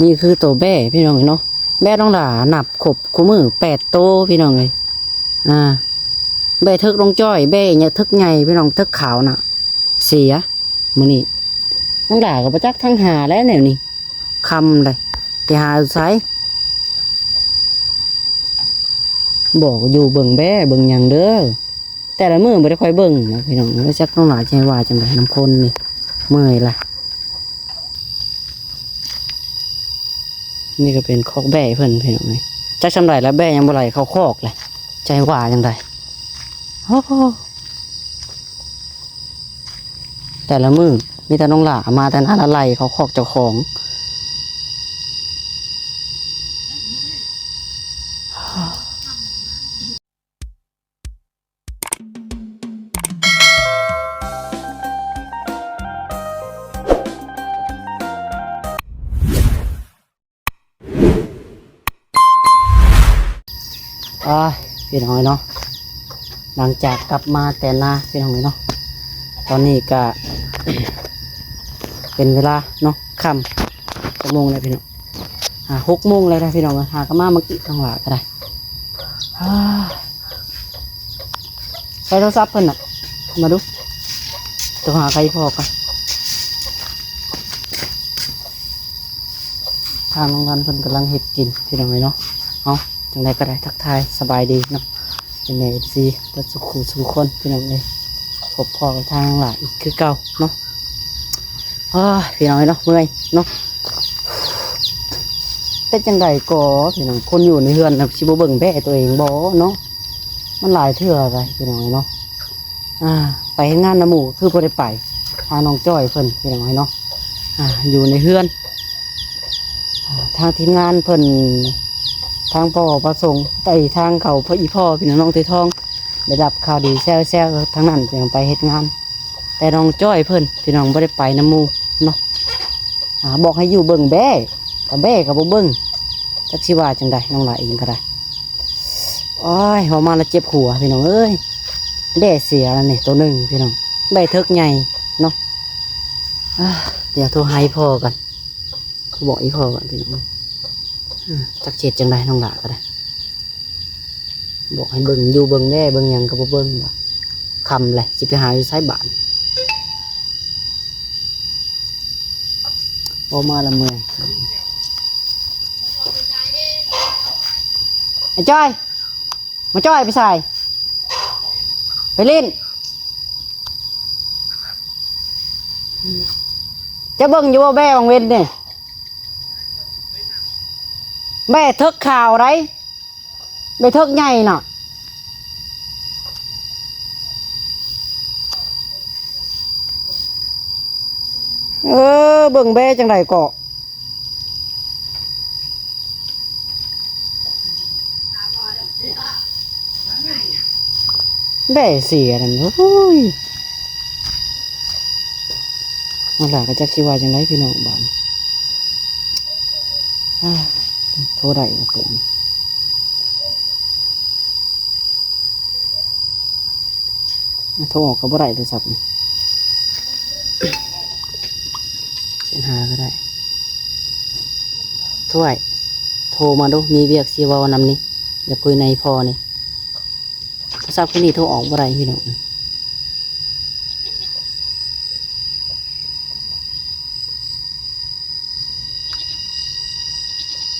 ນີ້ຄືໂຕແບ້ພີ່ນ້ອງເອີຍເນາະ. ແບ້ນ້ອງຫຼ້ານັບຄົບຄູ່ມື້ແປດໂຕພີ່ນ້ອງເອີຍ. ອ່າ ແບ້ເຖິກນ້ອງຈ້ອຍ ແບ້ໃຫຍ່ເຖິກໃຫຍ່ພີ່ນ້ອງ ເຖິກຂາວນະເສຍມື້ນີ້. ນ້ອງຫຼ້າກໍບໍ່ຈັກທາງຫາແລ້ວແນວນີ້ ຄ່ຳເລີຍ ໄປຫາຢູ່ໃສ. ບອກຢູ່ເບິ່ງແບ້ເບິ່ງຫຍັງເດີ. ແຕ່ລະມື້ບໍ່ໄດ້ຄ່ອຍເບິ່ງນະພີ່ນ້ອງ. ບໍ່ຈັກນ້ອງຫຼ້າຈະໃຫ້ວ່າຈັ່ງໃດນຳຄົນນີ້ ເມື່ອຍລະ. ນີ້ກໍເປັນຄອກແບ້ເພິ່ນພີ່ນ້ອງເອີຍ. ຈັກສ່ຳໃດລະ ແບ້ຍັງບໍ່ໄຫຼເຂົ້າຄອກເລີຍ ຈະໃຫ້ວ່າຈັ່ງໃດ. ໂອ້ໂຫ ແຕ່ລະມື້ມີແຕ່ນ້ອງຫຼ້າມາແຕ່ນານລະໄຫຼເຂົ້າຄອກເຈົ້າຂອງ. ອ່າ ພີ່ນ້ອງເອີຍເນາະ ຫຼັງຈາກກັບມາແຕ່ນາ ພີ່ນ້ອງເອີຍເນາະ ຕອນນີ້ກະເປັນເວລາເນາະ ຄ່ຳ ຈັກໂມງແລ້ວພີ່ນ້ອງ? ອ່າ ຫົກໂມງແລ້ວນະພີ່ນ້ອງເອີຍ. ຫາກໍມາເມື່ອກີ້ ນ້ອງຫຼ້າກໍໄດ້. ອ່າ ໃຊ້ໂທລະສັບເພິ່ນນະ ມາດູ ໂທຫາໃຜພໍກ່ອນ. ທາງນ້ອງວັນເພິ່ນກຳລັງເຮັດກິນ ພີ່ນ້ອງເອີຍເນາະ. ເອົາ ຈັ່ງໃດກໍໄດ້ທັກທາຍສະບາຍດີເນາະ ເປັນແມ່ເອັຟຊີເບິດສູ່ຄູ່ສູ່ຄົນ ພີ່ນ້ອງເອີຍ. ພົບພໍ້ກັບທາງຫຼ້າອີກຄືເກົ່າເນາະ. ໂອ້ຍ ພີ່ນ້ອງເອີຍເນາະ ເມື່ອຍເນາະ. ເປັນຈັ່ງໃດກໍພີ່ນ້ອງ ຄົນຢູ່ໃນເຮືອນນະ ຊິບໍ່ເບິ່ງແບ້ຕົວເອງບໍ່ເນາະ? ມັນຫຼາຍເທື່ອໄດ໋ ພີ່ນ້ອງເອີຍເນາະ. ອ່າ ໄປເຮັດງານນຳໝູ່ຄືບໍ່ໄດ້ໄປ ທາງນ້ອງຈ້ອຍເພິ່ນ ພີ່ນ້ອງເອີຍເນາະ. ອ່າ ຢູ່ໃນເຮືອນ ອ່າ ທາງທີມງານເພິ່ນ ທາງພໍ່ປະສົງ ໄປທາງເຂົາ ພໍ່ ອີ່ພໍ່ ພີ່ນ້ອງ ນ້ອງເຕຍທອງ ໄດ້ຮັບຂ່າວດີແຊວໆ ທາງນັ້ນ ພີ່ນ້ອງ ໄປເຮັດງານ. ແຕ່ນ້ອງຈ້ອຍເພິ່ນ ພີ່ນ້ອງ ບໍ່ໄດ້ໄປນຳໝູ່ເນາະ. ອ່າ ບອກໃຫ້ຢູ່ເບິ່ງແບ້ ກໍແບ້ກໍບໍ່ເບິ່ງ ຈັກຊິວ່າຈັ່ງໃດ ນ້ອງຫຼ້າເອງກໍໄດ້. ໂອ້ຍ ເວົ້າມາແລ້ວເຈັບຫົວ ພີ່ນ້ອງເອີຍ. ແບ້ເສຍແລ້ວນີ້ໂຕໜຶ່ງ ພີ່ນ້ອງ ແບ້ເຖິກໃຫຍ່ເນາະ. ອ່າ ດຽວໂທຫາອີ່ພໍ່ກ່ອນ ບອກອີ່ພໍ່ກ່ອນ ພີ່ນ້ອງ. ອືມ ຈັກຊິເຮັດຈັ່ງໃດ ນ້ອງຫຼ້າກໍໄດ້ ບອກໃຫ້ເບິ່ງຢູ່ເບິ່ງແດ່ ເບິ່ງຫຍັງກໍບໍ່ເບິ່ງ. ວ່າຄ່ຳແລ້ວ ຊິໄປຫາຢູ່ໃສບາດ? ເວົ້າມາລະເມື່ອຍ. ໄອ້ຈ້ອຍ ມາຈ້ອຍໄປໃສ? ໄປຫຼິ້ນ. ເຈົ້າເບິ່ງຢູ່ບໍ່ແບ້ວັງເວັນນີ້? ແບ້ເຖິກຂາວໃດ໋ ແບ້ເຖິກໃຫຍ່ນະ. ເອີ ເບິ່ງແບ້ຈັ່ງໃດເກາະ? ແບ້ເສຍນັ້ນ ໂອ້ຍ ນ້ອງຫຼ້າກໍຈັກຊິວ່າຈັ່ງໃດພີ່ນ້ອງບາດນີ້. ໂທໄດ້ບໍ່ເກີດນີ້? ໂທອອກກໍບໍ່ໄດ້ໂທລະສັບນີ້. ເຊັນຫາກໍໄດ້. ໂທໄອ້ ໂທມາດູ ມີວຽກຊິເວົ້ານຳນີ້ ຢາກຄຸຍໃນພໍ່ນີ້. ໂທລະສັບຄືນນີ້ໂທອອກບໍ່ໄດ້ພີ່ນ້ອງ.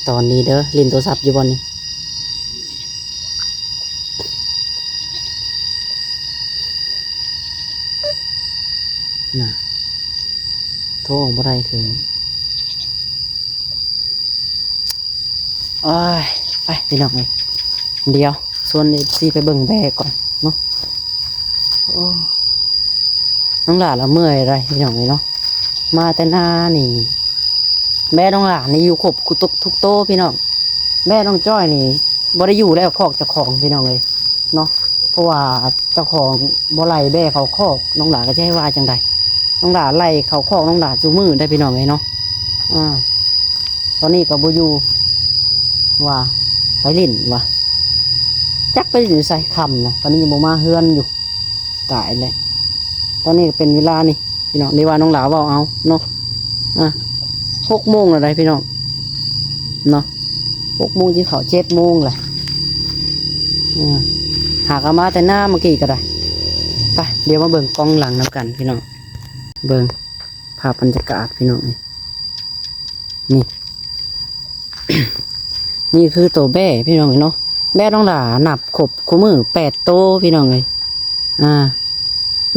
ຕອນນີ້ເດີ ຫຼິ້ນໂທລະສັບຢູ່ບ່ອນນີ້ ນະ ໂທອອກບໍ່ໄດ້ຄືນນີ້. ໂອ້ຍ ໄປພີ່ນ້ອງເອີຍ ດຽວຊວນເອັຟຊີໄປເບິ່ງແບ້ກ່ອນເນາະ. ໂອ້ ນ້ອງຫຼ້າລະເມື່ອຍໄດ໋ພີ່ນ້ອງເອີຍເນາະ ມາແຕ່ນານີ້ ແບ້ນ້ອງຫຼ້ານີ້ຢູ່ຄົບທຸກ ທຸກໂຕພີ່ນ້ອງ. ແບ້ນ້ອງຈ້ອຍນີ້ບໍ່ໄດ້ຢູ່ແລ້ວ ຄອກເຈົ້າຂອງພີ່ນ້ອງເອີຍເນາະ ເພາະວ່າເຈົ້າຂອງບໍ່ໄລ່ແບ້ເຂົ້າຄອກ ນ້ອງຫຼ້າກໍຈະໃຫ້ວ່າຈັ່ງໃດ? ນ້ອງຫຼ້າໄລ່ເຂົ້າຄອກນ້ອງຫຼ້າສູ່ມື້ໄດ໋ພີ່ນ້ອງເອີຍເນາະ. ອ່າ ຕອນນີ້ກໍບໍ່ຢູ່ ວ່າໄປຫຼິ້ນວ່າ ຈັກໄປຫຼິ້ນຢູ່ໃສ ຄ່ຳລະ ຕອນນີ້ຍັງບໍ່ມາເຮືອນຢູ່. ຕາຍແລ້ວ ຕອນນີ້ກໍເປັນເວລານີ້ພີ່ນ້ອງ ນີ້ວ່ານ້ອງຫຼ້າເວົ້າເອົາເນາະ. ອ່າ ຫົກໂມງແລ້ວໃດ໋ພີ່ນ້ອງ ເນາະ ຫົກໂມງ ຊິເຂົ້າເຈັດໂມງແຫຼະ. ອືມ ຫາກເອົາມາແຕ່ນາເມື່ອກີ້ກໍໄດ້. ໄປ ດຽວມາເບິ່ງກ້ອງຫຼັງນຳກັນພີ່ນ້ອງ ເບິ່ງພາບບັນຍາກາດພີ່ນ້ອງເອີຍ. ນີ້ ນີ້ຄືໂຕແບ້ພີ່ນ້ອງເອີຍເນາະ. ແບ້ນ້ອງຫຼ້ານັບຄົບຄູ່ມື້ແປດໂຕພີ່ນ້ອງເອີຍ. ອ່າ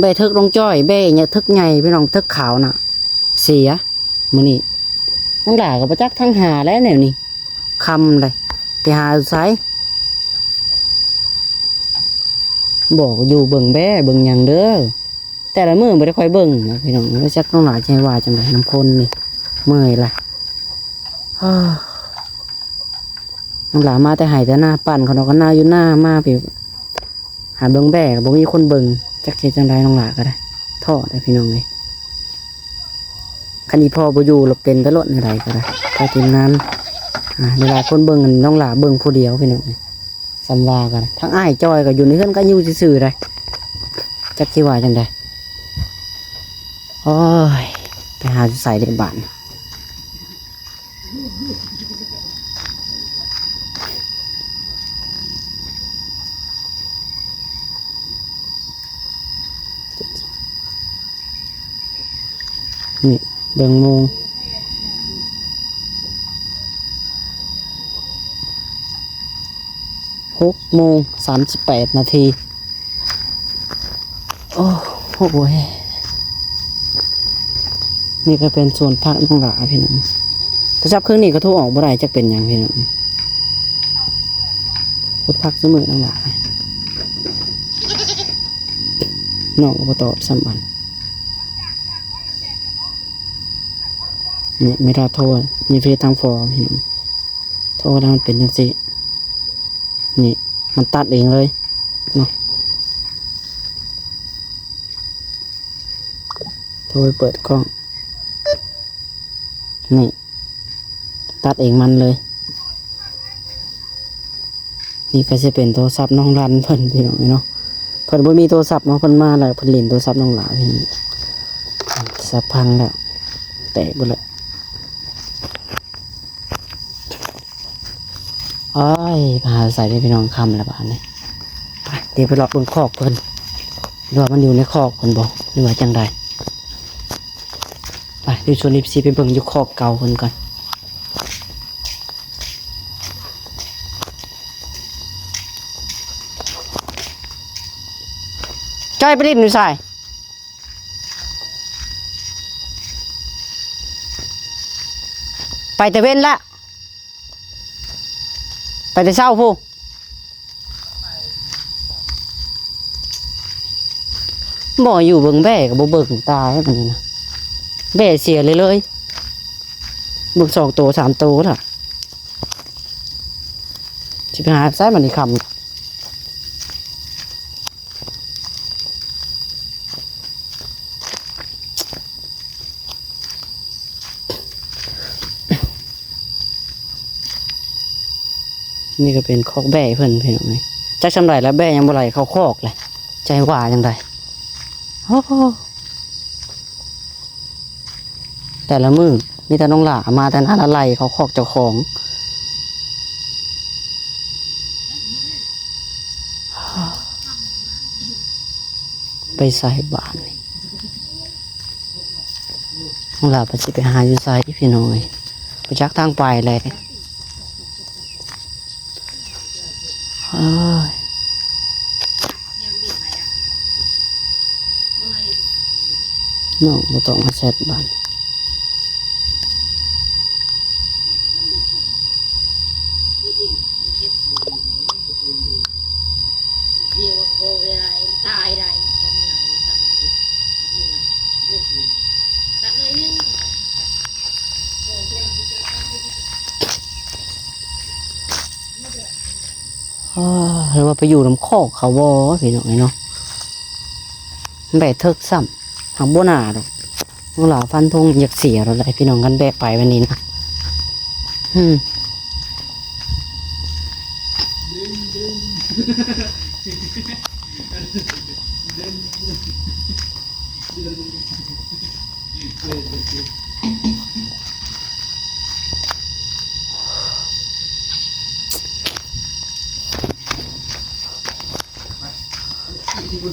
ແບ້ເຖິກນ້ອງຈ້ອຍ ແບ້ໃຫຍ່ ເຖິກໃຫຍ່ພີ່ນ້ອງ ເຖິກຂາວນະ ເສຍມື້ນີ້. ນ້ອງຫຼ້າກໍບໍ່ຈັກທາງຫາແລ້ວແນວນີ້ ຄ່ຳເລີຍ ໄປຫາຢູ່ໃສ? ບອກຢູ່ເບິ່ງແບ້ເບິ່ງຫຍັງເດີ. ແຕ່ລະມື້ບໍ່ໄດ້ຄ່ອຍເບິ່ງນະພີ່ນ້ອງ. ຈັກນ້ອງຫຼ້າຈະໃຫ້ວ່າຈັ່ງໃດນຳຄົນນີ້ ເມື່ອຍລະ. ນ້ອງຫຼ້າມາແຕ່ໄຮ່ແຕ່ນາ ປັ່ນເຂົ້ານອກກັນນາຢູ່ນາ ມາພີ້ຫາເບິ່ງແບ້ກໍບໍ່ມີຄົນເບິ່ງ. ຈັກເຮັດຈັ່ງໃດນ້ອງຫຼ້າກໍໄດ້ ທໍ້ເດ້ພີ່ນ້ອງເອີຍ. ຄັນອີ່ພໍ່ບໍ່ຢູ່ລະເປັນໄປໂລດແນວໃດກໍໄດ້ ທາງທີມງານ. ອ່າ ຫຼາຍໆຄົນເບິ່ງ ນ້ອງຫຼ້າເບິ່ງຜູ້ດຽວພີ່ນ້ອງເອີຍ. ສ່ຳວ່າກັນ ທາງອ້າຍຈ້ອຍກໍຢູ່ໃນເຮືອນ ກໍຢູ່ຊື່ໆໄດ໋ ຈັກຊິວ່າຈັ່ງໃດ. ໂອ້ຍ ໄປຫາຢູ່ໃສເດບາດນີ້. ນີ້ເບິ່ງໂມງ ຫົກໂມງສາມສິບແປດນາທີ. ໂອ້ໂຫ ນີ້ກໍເປັນສວນຜັກນ້ອງຫຼ້າພີ່ນ້ອງ. ໂທລະສັບເຄື່ອງນີ້ກໍໂທອອກບໍ່ໄດ້ ຈັກເປັນຫຍັງພີ່ນ້ອງ. ຂຸດຜັກຊຸມື້ນ້ອງຫຼ້າ ນ້ອງກໍບໍ່ຕອບຊ້ຳບັດ. ນີ້ມີແຕ່ໂທໃນເຟສທາງພໍ່ພີ່ນ້ອງ ໂທແລ້ວມັນເປັນຈັ່ງຊີ້. ນີ້ມັນຕັດເອງເລີຍເນາະ ໂທໄປເປີດກ້ອງ ນີ້ຕັດເອງມັນເລີຍ. ນີ້ກໍຊິເປັນໂທລະສັບນ້ອງລັນເພິ່ນພີ່ນ້ອງເນາະ. ເພິ່ນບໍ່ມີໂທລະສັບເນາະ ເພິ່ນມາແລ້ວເພິ່ນຫຼິ້ນໂທລະສັບນ້ອງຫຼ້າພີ່ນ້ອງ. ໂທລະສັບພັງແລ້ວ ແຕກເບິດແລ້ວ. ໂອ້ຍ ໄປຫາໃສເດ້ພີ່ນ້ອງ ຄ່ຳແລ້ວບາດນີ້. ໄປ ດຽວໄປເລາະເບິ່ງຄອກເພິ່ນ ຫຼືວ່າມັນຢູ່ໃນຄອກເພິ່ນບໍ່ ຫຼືວ່າຈັ່ງໃດ. ໄປ ດຽວຊວນເອັຟຊີໄປເບິ່ງຢູ່ຄອກເກົ່າເພິ່ນກ່ອນ. ຈ້ອຍໄປຫຼິ້ນຢູ່ໃສ? ໄປແຕ່ເວັນລະ ໄປແຕ່ເຊົ້າພຸ້ນ. ບໍ່ຢູ່ເບິ່ງແບ້ກໍບໍ່ເບິ່ງ ຕາຍບາດນີ້ນະ ແບ້ເສຍເລີຍໆ. ເບິ່ງສອງໂຕສາມໂຕລະ ຊິໄປຫາໃສບາດນີ້ຄ່ຳ. ນີ້ກໍເປັນຄອກແບ້ເພິ່ນພີ່ນ້ອງເອີຍ. ຈັກຊ່ຳໃດລະ ແບ້ຍັງບໍ່ໄຫຼເຂົ້າຄອກເລີຍ ຈະໃຫ້ວ່າຈັ່ງໃດ. ໂອ້ໂຫ ແຕ່ລະມື້ມີແຕ່ນ້ອງຫຼ້າມາແຕ່ນານ ໄລ່ເຂົ້າຄອກເຈົ້າຂອງ. ໄປໃສບາດນີ້ ນ້ອງຫຼ້າວ່າຊິໄປຫາຢູ່ໃສພີ່ນ້ອງເອີຍ ບໍ່ຈັກທາງໄປແລ້ວ. ເອີຍ ນ້ອງບໍ່ຕ້ອງມາແຊັດບາດ. ອາ ຫຼືວ່າໄປຢູ່ນຳຄອກເຂົາບໍ່ພີ່ນ້ອງເອີຍເນາະ. ແບ້ເຖິກຊ້ຳ ຫາກບໍ່ໜ້າດອກ. ນ້ອງຫຼ້າຟັນທົງຢາກເສຍໂລດແຫຼະພີ່ນ້ອງ ຄັນແບ້ໄປແບບນີ້ນະ. ອືມ ເ ໂ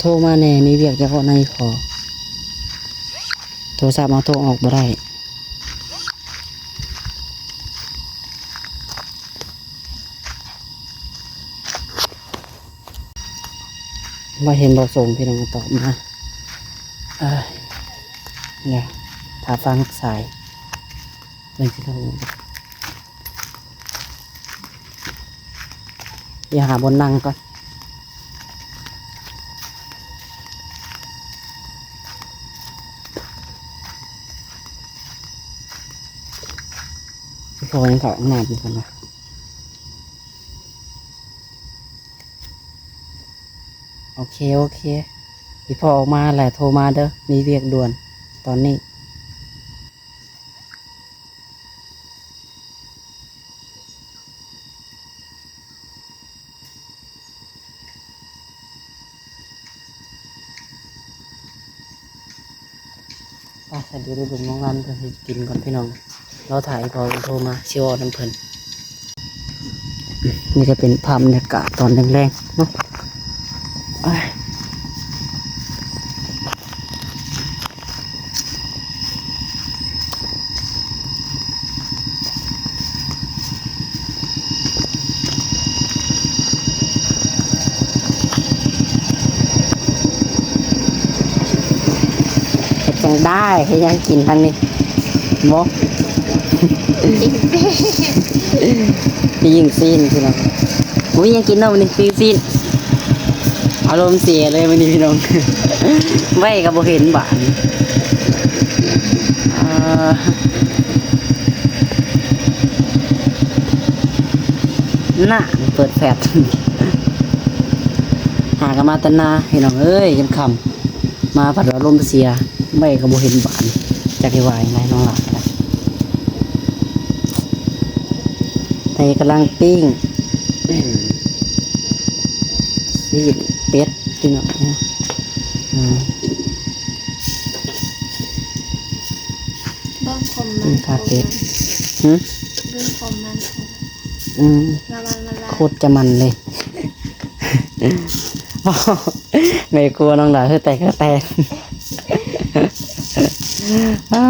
ທມາແດ່ ມີວຽກຈະເວາະນຳອີ່ພໍ່. ໂທລະສັບເຮົາໂທອອກບໍ່ໄດ້. ວ່າເຫັນບໍ່ສົ່ງ ພີ່ນ້ອງຕອບມາ. ເອີ ດຽວຖ້າຟັງສາຍ ເບິ່ງຊິໂທ. ດຽວຫາບ່ອນນັ່ງກ່ອນ. ພໍ່ຍັງເຂົ້າຫ້ອງນ້ຳຢູ່ພຸ້ນນະ. ໂອເຄ ໂອເຄ ອີ່ພໍ່ອອກມາແລ້ວໂທມາເດີ ມີວຽກດ່ວນຕອນນີ້. ໄປ ສະເດີໄປເບິ່ງນ້ອງລັນເພິ່ນເຮັດກິນກ່ອນພີ່ນ້ອງ. ລໍຖ້າອີ່ພໍ່ເພິ່ນໂທມາ ຊິເວົ້ານຳເພິ່ນ. ນີ້ຈະເປັນພາບບັນຍາກາດຕອນແລງໆເນາະ. ເຮັດຈັ່ງໃດ ເຮັດຫຍັງກິນທາງນີ້? ບໍ່ ປີ້ງຊີ້ນ ພີ່ນ້ອງ. ບໍ່ມີຫຍັງກິນເນາະມື້ນີ້ ປີ້ງຊີ້ນ. ອາລົມເສຍເລີຍມື້ນີ້ພີ່ນ້ອງ ໄວ້ກໍບໍ່ເຫັນບາດນີ້. ອ່າ ນະ ເປີດແຟດ ຫາກໍມາແຕ່ນາພີ່ນ້ອງເອີຍ ຈົນຄ່ຳ ມາພັດວ່າລົມເສຍ ໄວ້ກໍບໍ່ເຫັນບາດ ຈັກຊິວ່າຫຍັງໃດນ້ອງຫຼ້າກໍໄດ້. ໄປກຳລັງປີ້ງຊີ້ນເປັດພີ່ນ້ອງ. ອືມ ເບິ່ງຄອມມັນ ປີ້ງຂາເປັດ. ຫຶ? ເບິ່ງຄອມມັນ. ອືມ ລະວັງ ລະວັງ ໂຄດຈະມັນເລີຍ. ແມ່ຄົວນ້ອງຫຼ້າຄືແຕກຄືແຕນ. ອ້າ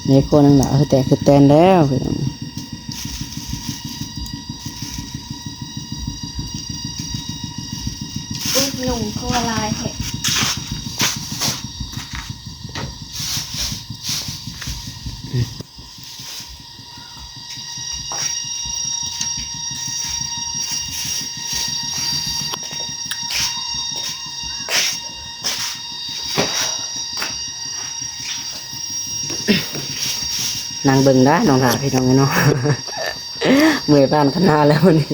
ແມ່ຄົວນ້ອງຫຼ້າຄືແຕກຄືແຕນແລ້ວ. ອຸດໜຸ່ງຄືວ່າຫຼາຍແທ້. ນັ່ງເບິ່ງໄດ້ນ້ອງຫຼ້າພີ່ນ້ອງເອີຍເນາະ. ເມື່ອຍປານຂະໜາດແລ້ວມື້ນີ້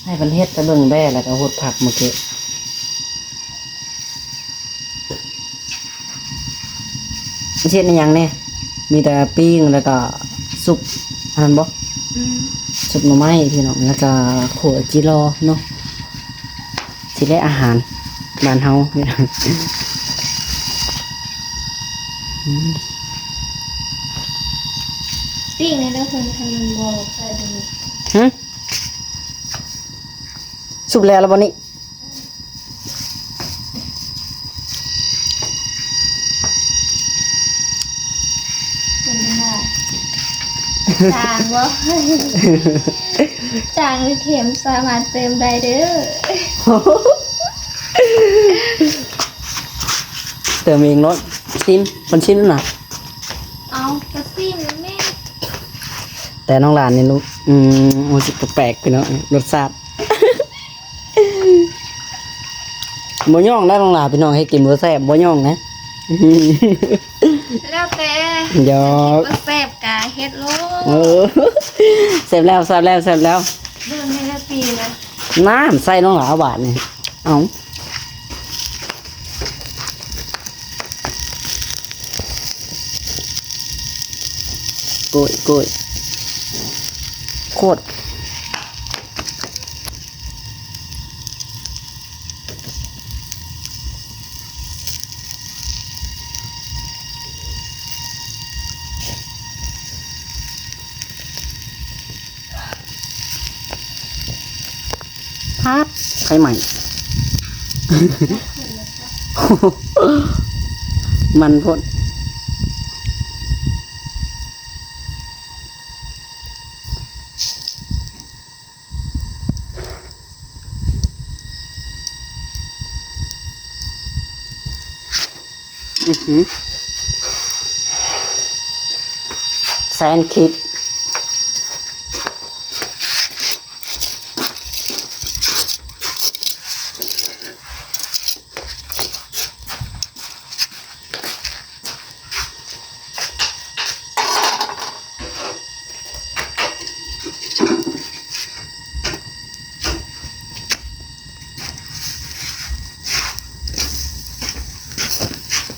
ໃຫ້ເພິ່ນເຮັດແຕ່ເບິ່ງແບ້ ແລ້ວກໍຫົດຜັກມື້ກີ້. ຊິເຮັດອີ່ຫຍັງແດ່? ມີແຕ່ປີ້ງ ແລ້ວກໍຊຸບ ອັນນັ້ນບໍ່? ອືມ ຊຸບໜໍ່ໄມ້ພີ່ນ້ອງ ແລ້ວກໍຂົ້ວຈີ່ລໍເນາະ. ຊິໄດ້ອາຫານບ້ານເຮົາ. ອືມ ປີ້ງແດ່ເດີເພິ່ນ ຄັນມັນບໍ່ໃສ່ເບິ່ງ. ຫຶ? ສຸກແລ້ວລະບໍ່ນີ້? ເປັນຈັ່ງໃດ? ຈາງບໍ່? ຈາງຫຼືເຄັມ ສາມາດເຕີມໄດ້ເດີ. ເຕີມເອງໂລດ. ຊີມ ມັນຊີມນະ. ເອົາ ກະຊີມແມ່. ເ ຕ່ນ້ອງຫຼ້ານີ້ ອືມ ຮູ້ສຶກແປກໆ ພີ່ນ້ອງ ລົດຊາດ ບໍ່ຍ້ອງໄດ໋ນ້ອງຫຼ້າ ພີ່ນ້ອງ ເຮັດກິນບໍ່ແຊບ ບໍ່ຍ້ອງນະ ແລ້ວແຕ່ ຢອກ ບໍ່ແຊບກະເຮັດໂລດ ເອີ ແຊບແລ້ວ ແຊບແລ້ວ ແຊບແລ້ວ ເບິ່ງໃນລະປີນະ ນັ້ນ ໃສ່ນ້ອງຫຼ້າບາດນີ້ ເອົາ ໂກຍ ໂກຍ ໂຄດ ພາດ ໄຟໄໝ້ ມັນໂພດ ອືຫື ແຊນຄິດ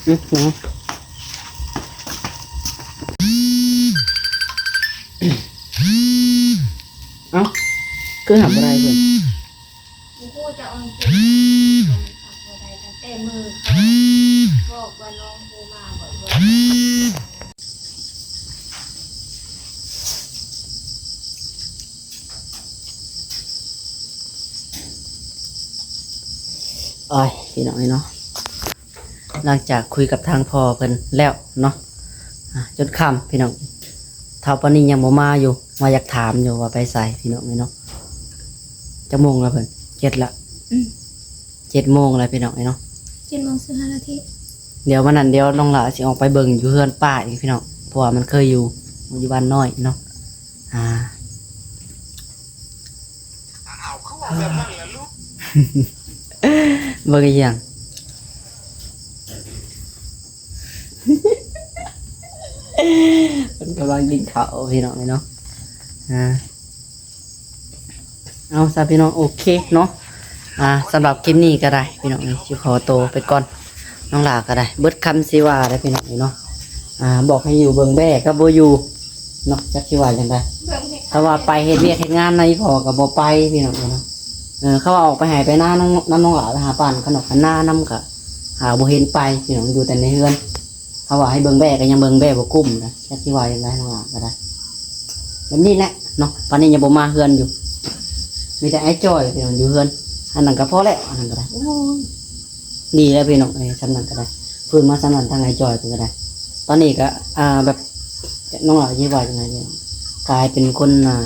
ອືຫື ເອົ້າ ຄືຫາບໍ່ໄດ້ເພິ່ນ ບໍ່ຮູ້ຈະເອົາຈັ່ງໃດ ມັນຮັບບໍ່ໄດ້ຕັ້ງແຕ່ມື້ເຂົາບອກວ່ານ້ອງໂທມາບອກວ່າ ໂອ້ຍ ພີ່ນ້ອງເອີຍເນາະ ຫຼັງຈາກຄຸຍກັບທາງພໍ່ເພິ່ນແລ້ວເນາະ ອ່າ ຈົນຄ່ຳພີ່ນ້ອງ ທ້າວປານີຍັງບໍ່ມາຢູ່ ວ່າຢາກຖາມຢູ່ວ່າໄປໃສພີ່ນ້ອງເອີຍເນາະ ຈັກໂມງລະເພິ່ນ ເຈັດລະ ອືມ ເຈັດໂມງລະພີ່ນ້ອງເອີຍເນາະ ເຈັດໂມງສິບຫ້ານາທີ ດຽວວັນນັ້ນ ດຽວນ້ອງຫຼ້າຊິອອກໄປເບິ່ງຢູ່ເຮືອນປ້າອີກພີ່ນ້ອງ ເພາະວ່າມັນເຄີຍຢູ່ ຢູ່ບ້ານນ້ອຍເນາະ ອ່າ ອ້າວ ຄືເວົ້າແບບນັ້ນລະລູກ ເບິ່ງອີ່ຫຍັງ ເພິ່ນກຳລັງກິນເຂົ້າພີ່ນ້ອງເອີຍເນາະ ອ່າ ເອົາຊະພີ່ນ້ອງ ໂອເຄເນາະ ອ່າ ສຳລັບຄລິບນີ້ກໍໄດ້ພີ່ນ້ອງເອີຍ ຊິຂໍໂຕໄປກ່ອນ ນ້ອງຫຼ້າກໍໄດ້ ເບິດຄຳຊິວ່າແລ້ວພີ່ນ້ອງເອີຍເນາະ ອ່າ ບອກໃຫ້ຢູ່ເບິ່ງແບ້ກໍບໍ່ຢູ່ເນາະ ຈັກຊິວ່າຈັ່ງໃດ ເຂົາວ່າໄປເຮັດວຽກເຮັດງານນຳອີ່ພໍ່ກໍບໍ່ໄປພີ່ນ້ອງເອີຍເນາະ ເອີ ເຂົາວ່າອອກໄປໄຮ່ໄປນານຳ ນຳນ້ອງຫຼ້າ ໄປຫາປ່ານຂະໜອກຂະນານຳກໍຫາບໍ່ເຫັນໄປພີ່ນ້ອງ ຢູ່ແຕ່ໃນເຮືອນ ເຂົາວ່າໃຫ້ເບິ່ງແບ້ກໍຍັງເບິ່ງແບ້ບໍ່ກຸ້ມນະ ຈັກຊິວ່າຈັ່ງໃດນ້ອງຫຼ້າກໍໄດ້ ແບບນີ້ແຫຼະເນາະ ປານນີ້ຍັງບໍ່ມາເຮືອນຢູ່ ມີແຕ່ອ້າຍຈ້ອຍພີ່ນ້ອງຢູ່ເຮືອນ ອັນນັ້ນກໍພໍແລ້ວ ອັນນັ້ນກໍໄດ້ ໂອ້ຍ ດີແລ້ວພີ່ນ້ອງເອີຍ ສ່ຳນັ້ນກໍໄດ້ ຟື້ນມາສ່ຳນັ້ນ ທາງອ້າຍຈ້ອຍເພິ່ນກໍໄດ້ ຕອນນີ້ກໍ ອ່າ ແບບ ນ້ອງຫຼ້າຊິວ່າຈັ່ງໃດ ກາຍເປັນຄົນ ອ່າ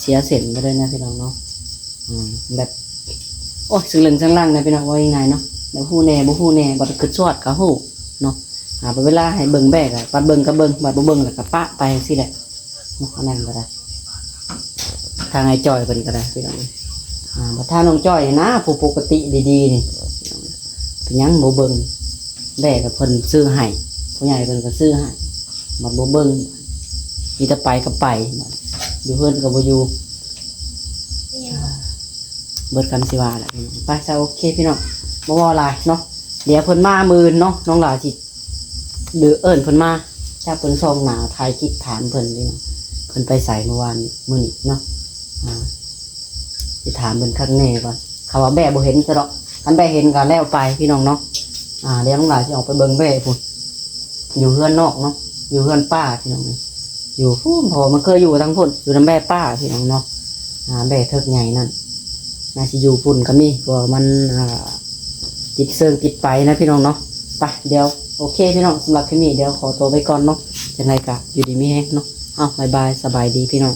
ເສຍເສັ້ນໄປເລີຍນະພີ່ນ້ອງເນາະ ອືມ ແບບ ໂອ້ຍ ເຊິ່ງເລິ້ງເຊິ່ງລັງນະພີ່ນ້ອງ ເວົ້າງ່າຍໆເນາະ ແບບຮູ້ແດ່ບໍ່ຮູ້ແດ່ ບັດຄິດຊອດກໍຮູ້ເນາະ ອ່າ ບັດເວລາໃຫ້ເບິ່ງແບ້ກໍ ບັດເບິ່ງກໍເບິ່ງ ບັດບໍ່ເບິ່ງແລ້ວກໍປະໄປຈັ່ງຊີ້ແຫຼະເນາະ ອັນນັ້ນກໍໄດ້ ທາງອ້າຍຈ້ອຍເພິ່ນກໍໄດ້ພີ່ນ້ອງ ອ່າ ບັດທາງນ້ອງຈ້ອຍນະ ຜູ້ປົກກະຕິດີໆນີ້ ເປັນຫຍັງບໍ່ເບິ່ງ ແບ້ກໍເພິ່ນຊື້ໃຫ້ ຜູ້ໃຫຍ່ເພິ່ນກໍຊື້ໃຫ້ ບັດບໍ່ເບິ່ງ ມີແຕ່ໄປກໍໄປ ຢູ່ເຮືອນກໍບໍ່ຢູ່ ເບິດຄຳຊິວ່າແຫຼະ ໄປຊະ ໂອເຄພີ່ນ້ອງ ບໍ່ເວົ້າຫຼາຍເນາະ ດຽວເພິ່ນມາມື້ອື່ນເນາະ ນ້ອງຫຼ້າຊິ ຫຼື ເອີ້ນເພິ່ນມາ ຈາກເພິ່ນສ່ອງໜ້າ ຖ່າຍຄລິບຖາມເພິ່ນຢູ່ ເພິ່ນໄປໃສມື້ວານ ມື້ນີ້ເນາະ ອ່າ ຊິຖາມເພິ່ນຄັກແນ່ກ່ອນ ເຂົາວ່າແບ້ບໍ່ເຫັນຊະດອກ ຄັນແບ້ເຫັນກໍແລ້ວໄປພີ່ນ້ອງເນາະ ອ່າ ດຽວນ້ອງຫຼ້າຊິອອກໄປເບິ່ງແບ້ພຸ້ນ ຢູ່ເຮືອນນອກເນາະ ຢູ່ເຮືອນປ້າພີ່ນ້ອງ ຢູ່ພຸ້ນ ເພາະວ່າມັນເຄີຍຢູ່ທາງພຸ້ນ ຢູ່ນຳແບ້ປ້າພີ່ນ້ອງເນາະ ອ່າ ແບ້ເຖິກໃຫຍ່ນັ້ນ ໜ້າຊິຢູ່ພຸ້ນກໍມີ ເພາະວ່າມັນ ອ່າ ຕິດເຊີງຕິດໄປນະພີ່ນ້ອງເນາະ ໄປ ດຽວ ໂອເຄພີ່ນ້ອງ ສຳລັບຄລິບນີ້ ດຽວຂໍຕົວໄປກ່ອນເນາະ ຈັ່ງໃດກໍຢູ່ດີມີແຮງເນາະ ເອົາ ບາຍບາຍ ສະບາຍດີພີ່ນ້ອງ.